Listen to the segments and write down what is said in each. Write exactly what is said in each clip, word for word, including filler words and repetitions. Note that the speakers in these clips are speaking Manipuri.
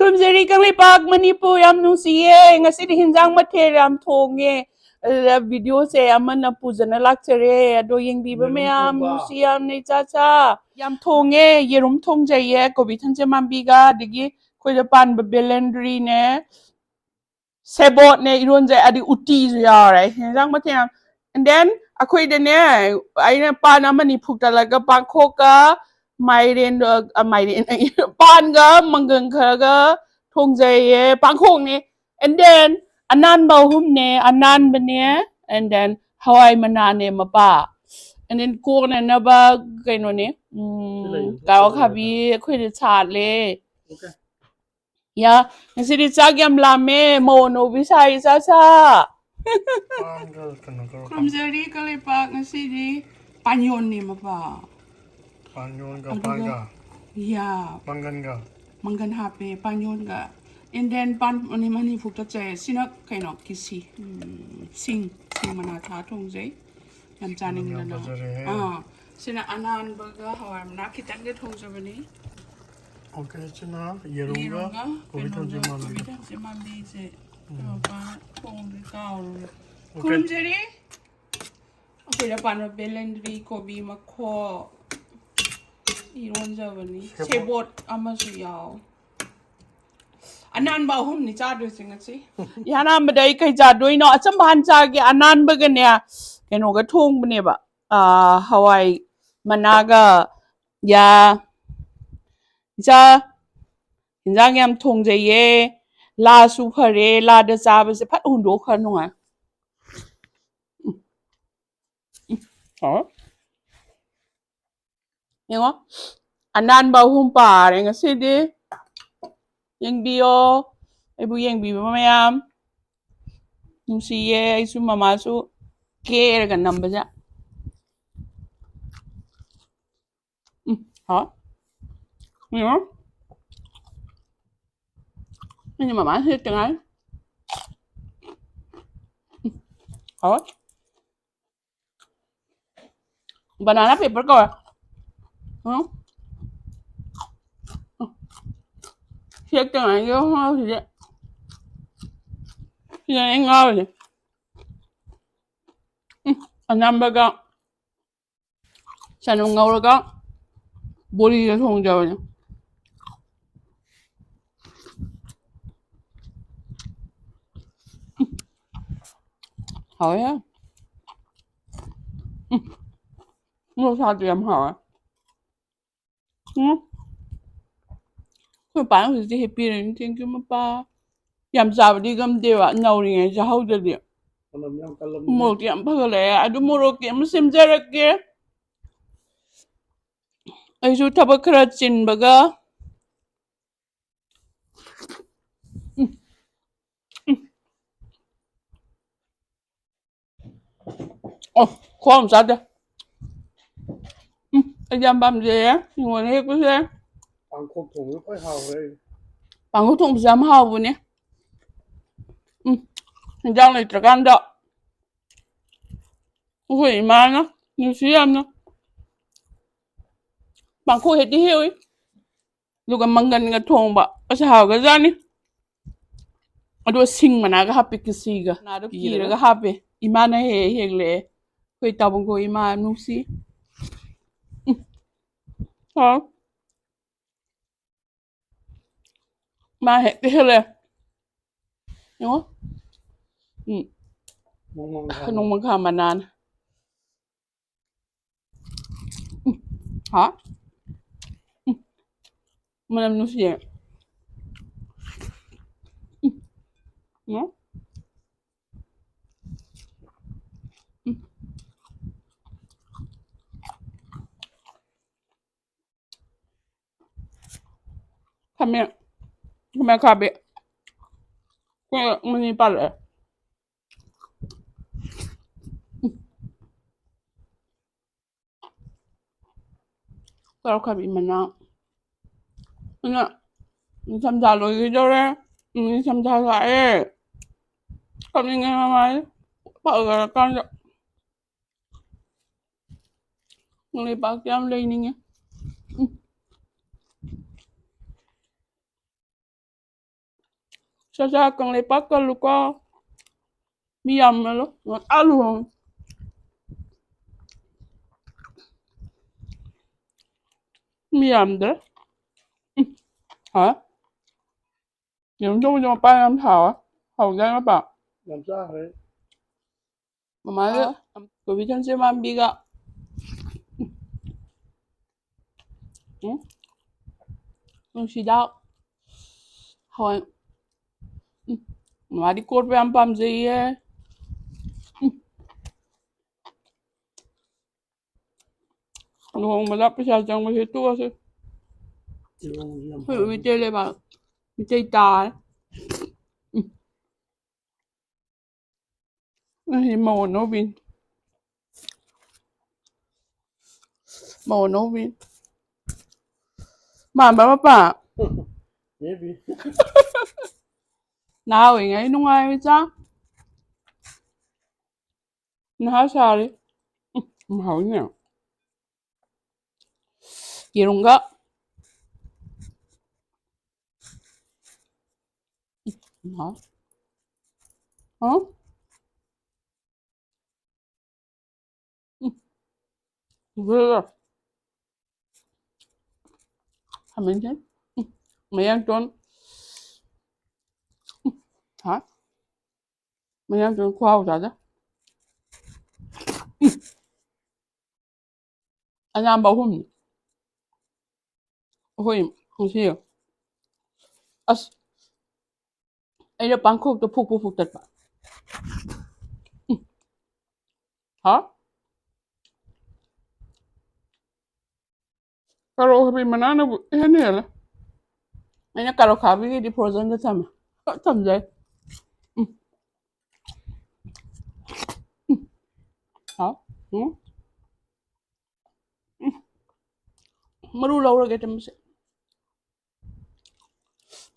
ꯈꯨꯔꯨꯝꯖꯔꯤ ꯀꯪꯂꯩꯄꯥꯛ ꯃꯅꯤꯄꯨꯔ, ꯌꯥꯝ ꯅꯨꯡꯁꯤꯌꯦ꯫ ꯉꯁꯤꯗꯤ ꯍꯤꯟꯖꯥꯡ ꯃꯊꯦꯜ ꯌꯥꯝ ꯊꯣꯡꯉꯦ꯫ ꯑꯗꯨꯗ ꯚꯤꯗꯤꯑꯣꯁꯦ ꯑꯃꯅ ꯄꯨꯖꯅ ꯂꯥꯛꯆꯔꯦ꯫ ꯑꯗꯣ ꯌꯦꯡꯕꯤꯕ ꯌꯦꯔꯨꯝ ꯃꯌꯥꯝ ꯊꯣꯡꯕ꯫ ꯅꯨꯡꯁꯤ ꯌꯥꯝꯅ ꯏꯆꯥ ꯆꯥ꯫ ꯌꯥꯝ ꯊꯣꯡꯉꯦ꯫ ꯌꯦꯔꯨꯝ ꯊꯣꯡꯖꯩꯌꯦ꯫ ꯀꯣꯕꯤ ꯊꯝꯆꯦꯠ ꯃꯥꯟꯕꯤꯒ, ꯑꯗꯒꯤ ꯑꯩꯈꯣꯏꯗ ꯄꯥꯟꯕ ꯕꯦꯂꯦꯟꯗ꯭ꯔꯤꯅꯦ, ꯁꯦꯕꯣꯠꯅꯦ, ꯏꯔꯣꯟꯖꯩ, ꯑꯗꯩ ꯎꯇꯤꯁꯨ ꯌꯥꯎꯔꯦ꯫ ꯍꯤꯟꯖꯥꯡ ꯃꯊꯦꯜ ꯌꯥꯝ꯫ And then ꯑꯩꯈꯣꯏꯗꯅꯦ, ꯑꯩꯅ ꯄꯥꯟ ꯑꯃꯅꯤ ꯐꯨꯛꯇꯠꯂꯒ ꯄꯥꯡꯈꯣꯛꯀ ꯃꯥꯏꯔꯦꯟꯗꯣ, ꯑ, ꯃꯥꯏꯔꯦꯟ, ꯄꯥꯟꯒ ꯃꯪꯒꯟ ꯈꯔꯒ ꯊꯣꯡꯖꯩꯌꯦ꯫ ꯄꯥꯡꯈꯣꯛꯅꯦ꯫ And then ꯑꯅꯥꯟꯕ ꯑꯍꯨꯝꯅꯦ, ꯑꯅꯥꯟꯕꯅꯦ, and then ꯍꯋꯥꯏ ꯃꯅꯥꯅꯦ ꯃꯄꯥ, and then ꯀꯣꯟꯅꯅꯕ ꯀꯩꯅꯣꯅꯦ, ꯎꯝ, ꯁꯤ ꯂꯩꯌꯨ, ꯀꯥꯔꯣ ꯁꯤ ꯈꯥꯕꯤ ꯂꯩꯌꯨ꯫ ꯑꯩꯈꯣꯏꯗ ꯁꯥꯠꯂꯦ꯫ Okay꯫ ꯌꯥ, ꯉꯁꯤꯗꯤ ꯆꯥꯛ ꯌꯥꯝ ꯂꯥꯝꯃꯦ, ꯃꯧ ꯑꯅꯧꯕꯤ ꯁꯥꯏ ꯆꯥ ꯆꯥ꯫ ꯄꯥꯟꯒ ꯀꯩꯅꯣ ꯇꯧꯔꯣ, ꯄꯥꯟ꯫ ꯈꯨꯔꯨꯝꯖꯔꯤ ꯀꯪꯂꯩꯄꯥꯛ, ꯉꯁꯤꯗꯤ ꯄꯥꯟꯌꯣꯟꯅꯦ ꯃꯄꯥ꯫ ꯄꯥꯟꯌꯣꯟꯒ ꯑꯗꯨꯒ ꯄꯥꯟꯒ꯫ ꯌꯥ꯫ ꯃꯪꯒꯟꯒ꯫ ꯃꯪꯒꯟ ꯍꯥꯞꯄꯦ, ꯄꯥꯟꯌꯣꯟꯒ꯫ And then ꯄꯥꯟ ꯑꯅꯤ ꯑꯅꯤ ꯐꯨꯛꯇꯠꯆꯩ꯫ ꯁꯤꯅ ꯀꯩꯅꯣ, ꯀꯤꯁꯤ꯫ ꯎꯝ, ꯁꯤꯡ, ꯁꯤꯡ ꯃꯅꯥ ꯊꯥ ꯊꯣꯡꯖꯩ꯫ ꯌꯥꯝ ꯆꯥꯅꯤꯡꯗꯅ꯫ ꯌꯥꯝ ꯐꯖꯔꯦꯍꯦ꯫ ꯑꯥ, ꯁꯤꯅ ꯑꯅꯥꯟꯕꯒ ꯍꯋꯥꯏ ꯃꯅꯥ ꯈꯤꯇꯪꯒ ꯊꯣꯡꯖꯕꯅꯤ꯫ Okay, ꯁꯤꯅ ꯌꯦꯔꯨꯝꯒ ꯌꯦꯔꯨꯝꯒ ꯀꯣꯕꯤ ꯊꯝꯆꯦꯠ ꯀꯩꯅꯣꯒ, ꯃꯥꯟꯕꯤꯒ꯫ ꯀꯣꯕꯤ ꯊꯝꯆꯦꯠ ꯃꯥꯟꯕꯤꯁꯦ꯫ ꯎꯝ꯫ ꯃꯄꯥꯅ ꯊꯣꯡꯗꯤ ꯀꯥꯎꯔꯨꯔꯦ꯫ Okay꯫ ꯈꯨꯔꯨꯝꯖꯔꯤ꯫ ꯑꯩꯈꯣꯏꯗ ꯄꯥꯟꯕ ꯕꯦꯂꯦꯟꯗ꯭ꯔꯤ, ꯀꯣꯕꯤ ꯃꯈꯣꯛ ꯏꯔꯣꯟꯖꯕꯅꯤ꯫ ꯁꯦꯕꯣꯠ꯫ ꯁꯦꯕꯣꯠ ꯑꯃꯁꯨ ꯌꯥꯎ꯫ ꯑꯅꯥꯟꯕ ꯑꯍꯨꯝꯅꯤ ꯆꯥꯗꯣꯏꯁꯦ ꯉꯁꯤ꯫ ꯏꯍꯥꯟ ꯑꯍꯥꯟꯕꯗ ꯑꯩ ꯀꯩ ꯆꯥꯗꯣꯏꯅꯣ? ꯑꯆꯝꯕ ꯍꯥꯟꯅ ꯆꯥꯒꯦ꯫ ꯑꯅꯥꯟꯕꯒꯅꯦ, ꯀꯩꯅꯣꯒ ꯊꯣꯡꯕꯅꯦꯕ, ꯑꯥ, ꯍꯋꯥꯏ ꯃꯅꯥꯒ꯫ ꯌꯥ꯫ ꯏꯆꯥ, ꯏꯟꯖꯥꯡ ꯌꯥꯝ ꯊꯣꯡꯖꯩꯌꯦ꯫ ꯂꯥꯁꯨ ꯐꯔꯦ, ꯂꯥꯗ ꯆꯥꯕꯁꯦ ꯐꯠ ꯍꯨꯟꯗꯣꯛꯈ꯭ꯔ ꯅꯨꯡꯉꯥꯏ꯫ ꯎꯝ, ꯎꯝ, ꯍꯥꯎꯋꯦ꯫ ꯌꯦꯡꯉꯣ, ꯑꯅꯥꯟꯕ ꯑꯍꯨꯝ ꯄꯥꯔꯦ ꯉꯁꯤꯗꯤ꯫ ꯌꯦꯡꯕꯤꯌꯣ, ꯑꯩꯕꯨ ꯌꯦꯡꯕꯤꯕ ꯃꯌꯥꯝ꯫ ꯅꯨꯡꯁꯤꯌꯦ, ꯑꯩꯁꯨ ꯃꯃꯥꯁꯨ ꯀꯦꯔꯒ ꯅꯝꯕꯁꯦ꯫ ꯎꯝ, ꯍꯥꯎ꯫ ꯌꯦꯡꯉꯣ꯫ ꯑꯩꯅ ꯃꯃꯥ ꯍꯦꯛꯇ ꯉꯥꯏ꯫ ꯎꯝ, ꯍꯥꯎ꯫ Banana paper ꯀꯧꯋꯦ꯫ ꯎꯝ꯫ ꯎꯝ꯫ ꯍꯦꯛꯇ ꯉꯥꯏꯒꯤ ꯉꯥꯎꯔꯤꯁꯦ꯫ ꯁꯤꯗꯅꯦ ꯑꯩ ꯉꯥꯎꯔꯤꯁꯦ꯫ ꯎꯝ, ꯑꯅꯝꯕꯒ ꯆꯅꯝ ꯉꯧꯔꯒ ꯕꯣꯔꯤꯒ ꯊꯣꯡꯖꯕꯅꯦ꯫ ꯍꯥꯎꯋꯦ꯫ ꯎꯝ꯫ ꯃꯣꯔꯣꯛ ꯁꯥꯗ꯭ꯔꯤ ꯌꯥꯝ ꯍꯥꯎꯋꯦ꯫ ꯎꯝ꯫ ꯑꯩꯈꯣꯏ ꯄꯥꯅ ꯍꯧꯖꯤꯛꯇꯤ ꯍꯤꯞꯄꯤꯔꯅꯤ꯫ Thank you, ꯃꯄꯥ꯫ ꯌꯥꯝ ꯆꯥꯕꯗꯤ ꯉꯝꯗꯦꯕ, ꯅꯧꯔꯤꯉꯩ ꯆꯥꯍꯧꯗ꯭ꯔꯗꯤ꯫ ꯃꯅꯝ ꯌꯥꯝ ꯀꯜꯂꯝꯅꯤ꯫ ꯃꯣꯔꯣꯛꯇꯤ ꯌꯥꯝ ꯐꯒꯠꯂꯛꯑꯦ꯫ ꯑꯗꯨ ꯃꯣꯔꯣꯛꯀꯤ ꯑꯃ ꯁꯦꯝꯖꯔꯛꯀꯦ꯫ ꯑꯩꯁꯨ ꯊꯕꯛ ꯈꯔ ꯆꯤꯟꯕꯒ꯫ ꯎꯝ꯫ ꯎꯝ꯫ ꯑꯣ, ꯈꯨꯍꯥꯎ ꯑꯃ ꯆꯥꯗꯦ꯫ ꯎꯝ, ꯑꯩꯗꯤ ꯌꯥꯝ ꯄꯥꯝꯖꯩꯌꯦ꯫ ꯍꯤꯡꯒꯣꯜꯗ ꯍꯦꯛꯄꯁꯦ꯫ ꯄꯥꯡꯈꯣꯛ ꯊꯣꯡꯕꯗꯣ ꯈ꯭ꯋꯥꯏ ꯍꯥꯎꯈ꯭ꯔꯦ ꯑꯩꯗꯤ꯫ ꯄꯥꯡꯈꯣꯛ ꯊꯣꯡꯕꯁꯦ ꯌꯥꯝ ꯍꯥꯎꯕꯅꯦ꯫ ꯎꯝ, ꯍꯤꯟꯖꯥꯡ ꯂꯩꯇ꯭ꯔꯀꯥꯟꯗ ꯑꯩꯈꯣꯏ ꯏꯃꯥꯅ ꯅꯨꯡꯁꯤ ꯌꯥꯝꯅ꯫ ꯄꯥꯡꯈꯣꯛ ꯍꯦꯛꯇ ꯍꯦꯛꯎꯏ꯫ ꯑꯗꯨꯒ ꯃꯪꯒꯟꯒ ꯊꯣꯡꯕ꯫ ꯑꯁ, ꯍꯥꯎꯒ꯭ꯔꯖꯥꯠꯅꯤ꯫ ꯑꯗꯨꯒ ꯁꯤꯡ ꯃꯅꯥꯒ ꯍꯥꯞꯄꯦ, ꯀꯤꯁꯤꯒ꯫ ꯃꯅꯥꯗꯣ ꯀꯤꯔꯒ ꯍꯥꯞꯄꯦ꯫ ꯏꯃꯥꯅ ꯍꯦꯛ ꯍꯦꯛ ꯍꯦꯛꯂꯛꯑꯦ꯫ ꯑꯩꯈꯣꯏ ꯇꯥꯕꯨꯡꯈꯣꯏ ꯏꯃꯥ ꯅꯨꯡꯁꯤ꯫ ꯎꯝ꯫ ꯍꯥꯎ꯫ ꯃꯥ ꯍꯦꯛꯇ ꯍꯦꯛꯂꯛꯑꯦ꯫ ꯌꯦꯡꯉꯣ꯫ ꯎꯝ꯫ ꯅꯣꯡꯃꯪꯈꯥ꯫ ꯅꯣꯡꯃꯪꯈꯥ ꯃꯅꯥꯅ꯫ ꯎꯝ꯫ ꯍꯥ? ꯎꯝ꯫ ꯃꯅꯝ ꯅꯨꯡꯁꯤꯌꯦ꯫ ꯎꯝ꯫ ꯎꯝ꯫ ꯎꯝ꯫ ꯈꯥꯃꯦꯟ, ꯈꯥꯃꯦꯟ ꯑꯈꯥꯕꯤ꯫ ꯀꯣꯏ ꯃꯅꯤ ꯄꯥꯜꯂꯛꯑꯦ꯫ ꯀꯣꯏ ꯑꯈꯥꯕꯤ ꯃꯅꯥ꯫ ꯑꯗꯨꯅ ꯅꯤꯡꯊꯝꯊꯥ ꯂꯣꯏꯈꯤꯗꯧꯔꯦ꯫ ꯅꯤꯡꯊꯝꯊꯥ ꯂꯥꯛꯑꯦ꯫ ꯀꯞꯅꯤꯡꯉꯦ ꯃꯃꯥꯏ꯫ ꯐꯈ꯭ꯔꯀꯥꯟꯗ꯫ ꯂꯩꯕꯥꯛꯁꯦ ꯌꯥꯝ ꯂꯩꯅꯤꯡꯉꯦ꯫ ꯎꯝ꯫ ꯆꯥꯛ ꯆꯥ ꯀꯪꯂꯩꯄꯥꯛ ꯀꯜꯂꯨꯀꯣ꯫ ꯃꯤ ꯌꯥꯝꯃꯜꯂꯣ꯫ ꯉꯟꯇꯥ ꯂꯨꯍꯣꯡꯉꯨ꯫ ꯃꯤ ꯌꯥꯝꯗ꯭ꯔꯦ꯫ ꯎꯝ꯫ ꯍꯥ? ꯌꯦꯔꯨꯝ ꯊꯣꯡꯕꯁꯦ ꯃꯄꯥꯟ ꯌꯥꯝ ꯁꯥꯕ꯫ ꯍꯥꯎꯖꯥꯠꯅꯤ ꯃꯄꯥꯟ꯫ ꯌꯥꯝ ꯆꯥꯈ꯭ꯔꯦ꯫ ꯃꯃꯥꯗ ꯀꯣꯕꯤ ꯊꯝꯆꯦꯠ ꯃꯥꯟꯕꯤꯒ꯫ ꯎꯝ꯫ ꯅꯨꯡꯁꯤꯗꯥꯛ꯫ ꯍꯋꯥꯏ꯫ ꯎꯝ꯫ ꯃꯃꯥꯗꯤ ꯀꯣꯠꯄ ꯌꯥꯝ ꯄꯥꯝꯖꯩꯌꯦ꯫ ꯎꯝ꯫ ꯂꯨꯍꯣꯡꯕꯗ ꯄꯩꯁꯥ ꯆꯪꯕꯁꯦ ꯇꯣꯛꯑꯁꯦ꯫ ꯂꯨꯍꯣꯡꯕꯁꯦ ꯌꯥꯝ ꯑꯩꯈꯣꯏ ꯄꯥꯝꯃꯦ꯫ ꯃꯤꯇꯩ ꯂꯩꯕꯥꯛ꯫ ꯃꯤꯇꯩ ꯇꯥꯔꯦ꯫ ꯎꯝ꯫ ꯑꯩ ꯃꯧ ꯑꯅꯧꯕꯤꯅꯤ꯫ ꯃꯧ ꯑꯅꯧꯕꯤꯅꯤ꯫ ꯃꯥꯟꯕ ꯃꯄꯥ꯫ ꯃꯦꯕꯤ꯫ ꯅꯍꯥ ꯑꯣꯏꯔꯤꯉꯩ ꯅꯨꯡꯉꯥꯏꯕ ꯆꯥ꯫ ꯅꯍꯥ ꯁꯥꯔꯤ꯫ ꯎꯝ, ꯍꯥꯎꯏꯅꯦ꯫ ꯌꯦꯔꯨꯝꯒ꯫ ꯎꯝ, ꯍꯥꯎ꯫ ꯍꯥꯎ? ꯎꯝ꯫ ꯈꯥꯃꯦꯟꯁꯤꯟ꯫ ꯎꯝ꯫ ꯃꯌꯥꯡꯇꯣꯟ꯫ ꯎꯝ꯫ ꯍꯥ? ꯃꯌꯥꯡꯇꯣꯟ ꯈꯨꯍꯥꯎ ꯆꯥꯗ꯫ ꯎꯝ꯫ ꯑꯌꯥꯝꯕ ꯑꯍꯨꯝꯅꯤ꯫ ꯑꯩꯈꯣꯏ ꯉꯁꯤ꯫ ꯑꯁ꯫ ꯑꯩꯅ ꯄꯥꯡꯈꯣꯛꯇꯣ ꯐꯨꯛ ꯐꯨꯛ ꯐꯨꯛ ꯇꯠꯄ꯫ ꯎꯝ꯫ ꯍꯥ? ꯀꯔꯣꯛ ꯍꯥꯕꯤ ꯃꯅꯥꯅꯕꯨ ꯏꯍꯦꯟ ꯍꯦꯜꯂꯦ꯫ ꯑꯩꯅ ꯀꯔꯣꯛ ꯍꯥꯕꯤꯒꯤꯗꯤ frozenꯗ ꯊꯝꯃꯦ꯫ ꯊꯝꯖꯩ꯫ ꯎꯝ꯫ ꯎꯝ꯫ ꯍꯥꯎ꯫ ꯎꯝ꯫ ꯎꯝ꯫ ꯃꯔꯨ ꯂꯧꯔꯒꯦ ꯆꯃꯁꯁꯦ꯫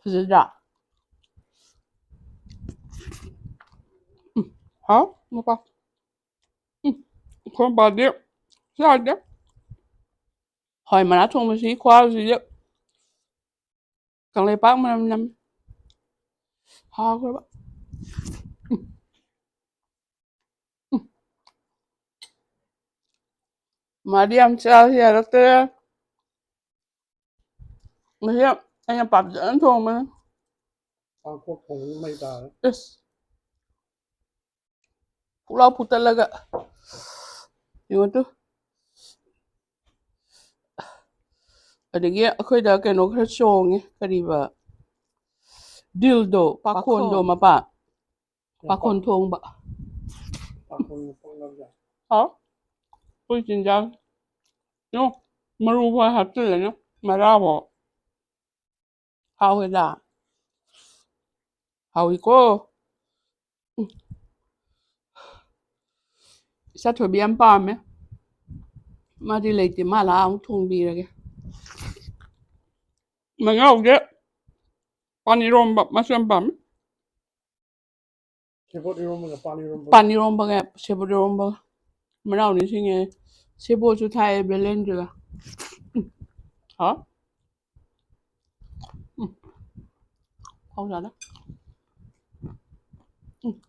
ꯐꯖꯗ꯭ꯔꯥ? ꯎꯝ꯫ ꯍꯥꯎ, ꯃꯄꯥ꯫ ꯎꯝ꯫ ꯑꯩꯈꯣꯏ ꯃꯄꯥꯗꯤ ꯆꯥꯗꯦ꯫ ꯍꯋꯥꯏ ꯃꯅꯥ ꯊꯣꯡꯕꯁꯤ ꯈꯨꯍꯥꯎꯁꯤꯗꯤ꯫ ꯀꯪꯂꯩꯄꯥꯛ ꯃꯅꯝ ꯅꯝꯃꯤ꯫ ꯍꯥꯎꯈ꯭ꯔꯕ꯫ ꯎꯝ꯫ ꯎꯝ꯫ ꯃꯥꯗꯤ ꯌꯥꯝ ꯆꯥꯁꯤ ꯌꯥꯔꯛꯇ꯭ꯔꯦ꯫ ꯃꯁꯤ ꯑꯩꯅ ꯄꯥꯝꯖꯅ ꯊꯣꯡꯕꯅꯤ꯫ ꯄꯥꯡꯈꯣꯛ ꯊꯣꯡꯕ ꯃꯩ ꯇꯥꯔꯦ꯫ ꯏꯁ꯫ ꯄꯨꯛꯂꯥꯎ ꯐꯨꯠꯇꯠꯂꯒ ꯌꯦꯡꯉꯣ ꯇꯨ꯫ ꯑꯗꯒꯤ ꯑꯩꯈꯣꯏꯗ ꯀꯩꯅꯣ ꯈꯔ ꯆꯣꯡꯉꯦ, ꯀꯔꯤꯕ, ꯗꯤꯜꯗꯣ, ꯄꯥꯈꯣꯟꯗꯣ, ꯄꯥꯈꯣꯟ꯫ ꯃꯄꯥ꯫ ꯄꯥꯈꯣꯟ ꯊꯣꯡꯕ꯫ ꯄꯥꯈꯣꯟ ꯃꯄꯣꯛ ꯂꯧꯖ꯫ ꯍꯥꯎ꯫ ꯑꯩꯈꯣꯏ ꯆꯤꯟꯖꯥꯛ꯫ ꯌꯦꯡꯉꯣ, ꯃꯔꯨ ꯈꯔ ꯍꯥꯞꯆꯤꯜꯂꯦꯅ, ꯃꯔꯥꯐꯥꯎ꯫ ꯍꯥꯎꯋꯦꯗ꯫ ꯍꯥꯎꯏꯀꯣ꯫ ꯎꯝ꯫ ꯏꯆꯥ ꯊꯣꯏꯕꯤ ꯌꯥꯝ ꯄꯥꯝꯃꯦ꯫ ꯃꯥꯗꯤ ꯂꯩꯇꯦ, ꯃꯥ ꯂꯥꯛꯑ ꯑꯃꯨꯛ ꯊꯣꯡꯕꯤꯔꯒꯦ꯫ ꯃꯅꯥꯎꯁꯦ ꯄꯥꯟ ꯏꯔꯣꯝꯕ ꯃꯥꯁꯨ ꯌꯥꯝ ꯄꯥꯝꯃꯦ꯫ ꯁꯦꯕꯣꯠ ꯏꯔꯣꯝꯕꯒ ꯄꯥꯟ ꯏꯔꯣꯝꯕꯒ꯫ ꯄꯥꯟ ꯏꯔꯣꯝꯕꯒ ꯁꯦꯕꯣꯠ ꯏꯔꯣꯝꯕꯒ꯫ ꯃꯅꯥꯎ ꯅꯤꯡꯁꯤꯡꯉꯦ꯫ ꯁꯦꯕꯣꯠꯁꯨ ꯊꯥꯛꯑꯦ, ꯕꯦꯂꯦꯟꯗ꯭ꯔꯤꯒ꯫ ꯎꯝ꯫ ꯍꯥꯎ꯫ ꯎꯝ꯫ ꯍꯥꯎꯖꯥꯠꯅꯤ꯫ ꯎꯝ꯫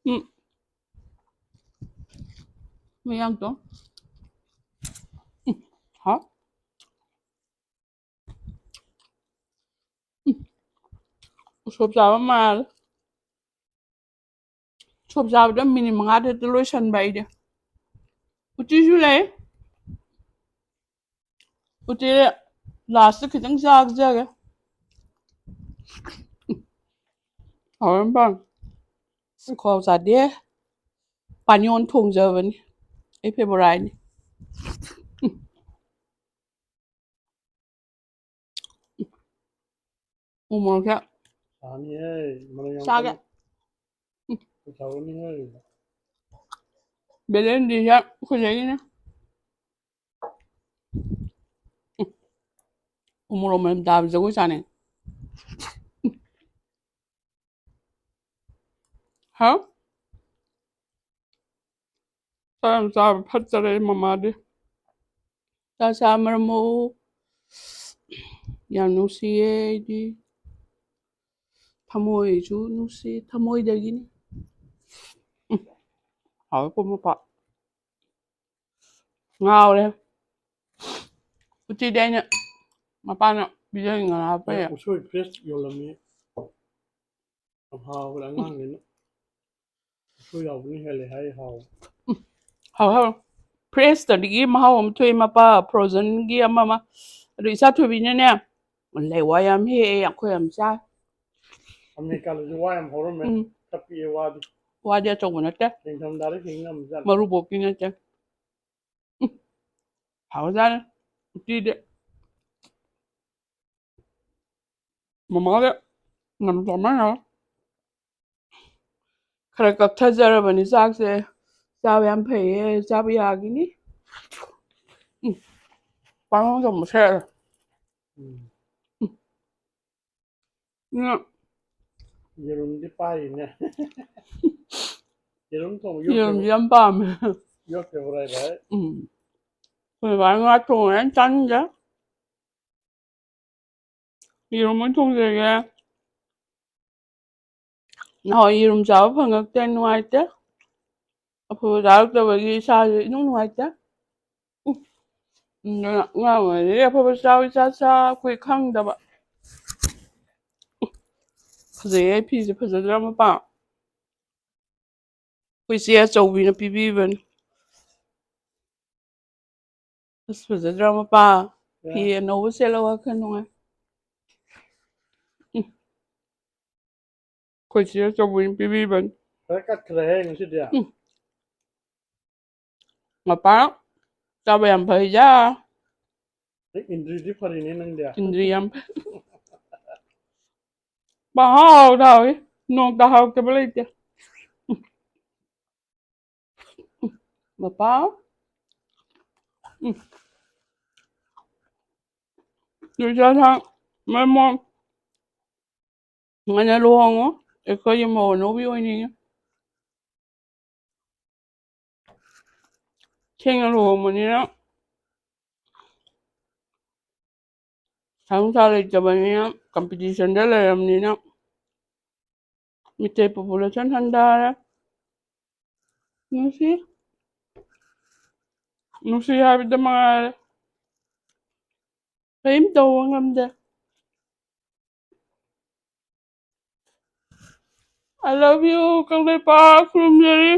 ꯎꯝ꯫ ꯃꯌꯥꯡꯇꯣ꯫ ꯎꯝ꯫ ꯍꯥꯎ꯫ ꯎꯝ꯫ ꯎꯁꯣꯞ ꯆꯥꯕ ꯃꯥꯜꯂꯦ꯫ ꯎꯁꯣꯞ ꯆꯥꯕꯗ ꯃꯤꯅꯤꯠ ꯃꯉꯥꯗ ꯍꯦꯛꯇ ꯂꯣꯏꯁꯟꯕ ꯑꯩꯗꯤ꯫ ꯎꯇꯤꯁꯨ ꯂꯩ꯫ ꯎꯇꯤ ꯂꯥꯁꯇ ꯈꯤꯇꯪ ꯆꯥꯖꯒꯦ꯫ ꯍꯥꯎꯔꯝ ꯄꯥꯝ꯫ ꯈ꯭ꯋꯥꯎ ꯆꯥꯗꯦ꯫ ꯄꯥꯟ ꯏꯔꯣꯟ ꯊꯣꯡꯖꯕꯅꯤ꯫ ꯑꯩ ꯐꯦꯕꯣꯔꯥꯏꯠꯅꯤ꯫ ꯎ ꯃꯣꯔꯣꯛꯁꯦ ꯆꯥꯅꯤꯍꯦ, ꯃꯅꯝ ꯌꯥꯝ ꯆꯥꯒꯦ꯫ ꯀꯟꯅ ꯄꯨꯊꯔꯛꯑꯅꯤꯍꯦ꯫ ꯕꯦꯂꯦꯟꯗ꯭ꯔꯤꯁꯦ ꯑꯩꯈꯣꯏꯗꯒꯤꯅꯦ꯫ ꯎ ꯃꯣꯔꯣꯛ ꯃꯅꯝ ꯇꯥꯕ ꯖꯒꯣꯏ ꯁꯥꯅꯤꯡꯉꯦ꯫ ꯍꯥꯎ꯫ ꯆꯥꯛ ꯌꯥꯝ ꯆꯥꯕ ꯐꯠꯇꯔꯦ ꯃꯃꯥꯗꯤ꯫ ꯆꯥꯛ ꯆꯥꯃꯔꯝꯃꯣ꯫ ꯌꯥꯝ ꯅꯨꯡꯁꯤꯌꯦ ꯑꯩꯗꯤ꯫ ꯊꯃꯣꯏꯁꯨ ꯅꯨꯡꯁꯤ, ꯊꯃꯣꯏꯗꯒꯤꯅꯤ꯫ ꯎꯝ꯫ ꯍꯥꯎꯋꯦꯀꯣ ꯃꯄꯥ꯫ ꯉꯥꯎꯔꯦ꯫ ꯎꯇꯤꯗꯤ ꯑꯩꯅ ꯃꯄꯥꯅ ꯄꯤꯖꯅꯤꯡꯉꯅ ꯍꯥꯞꯄꯦ꯫ ꯑꯦ, ꯎꯁꯣꯏ fresh ꯌꯣꯜꯂꯝꯃꯤ꯫ ꯌꯥꯝ ꯍꯥꯎꯕꯅꯦ ꯑꯉꯥꯡꯅꯤꯅ꯫ ꯎꯁꯣꯏ ꯌꯥꯎꯕꯅ ꯍꯦꯜꯂꯦ ꯍꯥꯏ ꯍꯥꯎꯕ꯫ ꯎꯝ꯫ ꯍꯥꯎ ꯍꯥꯎ꯫ Fresh ꯇꯗꯒꯤ ꯃꯍꯥꯎ ꯑꯃ ꯊꯣꯛꯑꯦ ꯃꯄꯥ, frozen ꯒꯤ ꯑꯃ ꯑꯃ꯫ ꯑꯗꯨ ꯏꯆꯥ ꯊꯣꯏꯕꯤꯅꯅꯦ, ꯂꯩ ꯋꯥ ꯌꯥꯝ ꯍꯦꯛꯑꯦ, ꯑꯩꯈꯣꯏ ꯌꯥꯝ ꯆꯥꯏ꯫ ꯑꯃꯦꯔꯤꯀꯥꯗꯁꯨ ꯋꯥ ꯌꯥꯝ ꯍꯧꯔꯝꯃꯦ꯫ ꯎꯝ꯫ ꯈꯔ ꯄꯤꯛꯑꯦ ꯋꯥꯗꯤ꯫ ꯋꯥꯗꯤ ꯑꯆꯧꯕ ꯅꯠꯇꯦ꯫ ꯅꯤꯡꯊꯝꯊꯥꯗ ꯍꯤꯡ ꯉꯝꯖꯥꯠꯅꯤ꯫ ꯃꯔꯨꯕꯣꯛꯀꯤ ꯅꯠꯇꯦ꯫ ꯎꯝ꯫ ꯍꯥꯎꯖꯥꯠꯅꯤ꯫ ꯎꯇꯤꯗꯤ꯫ ꯃꯃꯥꯒ ꯌꯥꯝ ꯆꯥꯃꯟꯈ꯭ꯔꯦ꯫ ꯈꯔ ꯀꯛꯊꯖꯔꯕꯅꯤ ꯆꯥꯛꯁꯦ꯫ ꯆꯥꯕ ꯌꯥꯝ ꯐꯩꯌꯦ, ꯆꯥꯕ ꯌꯥꯒꯤꯅꯤ꯫ ꯎꯝ꯫ ꯄꯥꯡꯂꯣꯡ ꯆꯣꯡꯕ ꯁꯦꯠꯂꯦ꯫ ꯎꯝ꯫ ꯎꯝ꯫ ꯎꯝ꯫ ꯌꯦꯔꯨꯝꯗꯤ ꯄꯥꯏꯔꯤꯅꯦ꯫ ꯌꯦꯔꯨꯝ ꯊꯣꯡꯕ ꯌꯣꯠ ꯌꯦꯔꯨꯝꯁꯦ ꯌꯥꯝ ꯄꯥꯝꯃꯦ꯫ ꯌꯣꯠ ꯐꯦꯕꯣꯔꯥꯏꯠ ꯍꯥꯏ꯫ ꯎꯝ꯫ ꯑꯩꯈꯣꯏ ꯕꯥ ꯉꯥ ꯊꯣꯡꯉꯦ ꯍꯥꯏꯅ ꯆꯥꯅꯤꯡꯗꯦ꯫ ꯌꯦꯔꯨꯝ ꯑꯣꯏꯅ ꯊꯣꯡꯖꯔꯒꯦ꯫ ꯅꯍꯥꯟꯋꯥꯏ ꯌꯦꯔꯨꯝ ꯆꯥꯕ ꯐꯪꯉꯛꯇꯦ, ꯅꯨꯡꯉꯥꯏꯇꯦ꯫ ꯑꯐꯕ ꯆꯥꯔꯛꯇꯕꯒꯤ ꯏꯁꯥꯁꯦ ꯏꯅꯨꯡ ꯅꯨꯡꯉꯥꯏꯇꯦ꯫ ꯎꯝ꯫ ꯑꯗꯨꯅ ꯑꯉꯥꯡ ꯑꯣꯏꯔꯤꯉꯩꯗꯒꯤ ꯑꯐꯕ ꯆꯥꯎ ꯏꯆꯥ ꯆꯥ ꯑꯩꯈꯣꯏ ꯈꯪꯗꯕ꯫ ꯎꯝ꯫ ꯐꯖꯩꯌꯦ ꯐꯤꯁꯦ, ꯐꯖꯗ꯭ꯔꯥ ꯃꯄꯥ? ꯑꯩꯈꯣꯏ ꯆꯦ ꯑꯆꯧꯕꯤꯅ ꯄꯤꯕꯤꯕꯅꯤ꯫ ꯑꯁ, ꯐꯖꯗ꯭ꯔꯥ ꯃꯄꯥ? ꯐꯤ ꯑꯅꯧꯕ ꯁꯦꯠꯂ ꯋꯥꯈꯜ ꯅꯨꯡꯉꯥꯏ꯫ ꯎꯝ꯫ ꯑꯩꯈꯣꯏ ꯆꯦ ꯑꯆꯧꯕꯤꯅ ꯄꯤꯕꯤꯕꯅꯤ꯫ ꯈꯔ ꯀꯠꯈ꯭ꯔꯦꯍꯦ ꯉꯁꯤꯗꯤ꯫ ꯎꯝ꯫ ꯃꯄꯥ ꯆꯥꯕ ꯌꯥꯝ ꯐꯩꯗ꯫ ꯅꯪ ꯏꯟꯗ꯭ꯔꯤꯗꯤ ꯐꯔꯤꯅꯦ ꯅꯪꯗꯤ꯫ ꯏꯟꯗ꯭ꯔꯤ ꯌꯥꯝ ꯐꯩ꯫ ꯄꯪꯍꯥꯎꯗ ꯍꯥꯎꯏ꯫ ꯅꯣꯡꯇ ꯍꯥꯎꯇꯕ ꯂꯩꯇꯦ꯫ ꯃꯄꯥ꯫ ꯎꯝ꯫ ꯅꯨꯡꯁꯥ ꯁꯥ-, ꯃꯔꯝ ꯃꯣꯛ-, ꯉꯟꯅ ꯂꯨꯍꯣꯡꯉꯣ꯫ ꯑꯩꯈꯣꯏꯒꯤ ꯃꯧ ꯑꯅꯧꯕꯤ ꯑꯣꯏꯅꯤꯡꯉꯤ꯫ ꯊꯦꯡꯅ ꯂꯨꯍꯣꯡꯕꯅꯤꯅ ꯄꯩꯁꯥ ꯅꯨꯡꯁꯥ ꯂꯩꯇꯕꯅꯤꯅ, ꯀꯝꯄꯤꯇꯤꯁꯟꯗ ꯂꯩꯔꯕꯅꯤꯅ ꯃꯤꯇꯩ ꯄꯣꯄꯨꯂꯦꯁꯟ ꯍꯟꯊꯔꯦ꯫ ꯅꯨꯡꯁꯤ, ꯅꯨꯡꯁꯤ ꯍꯥꯏꯕꯗ ꯃꯉꯥꯏꯔꯦ, ꯀꯔꯤꯝ ꯇꯧꯕ ꯉꯝꯗꯦ꯫ I love you, Kangleipak ꯈꯨꯔꯨꯝꯖꯔꯤ꯫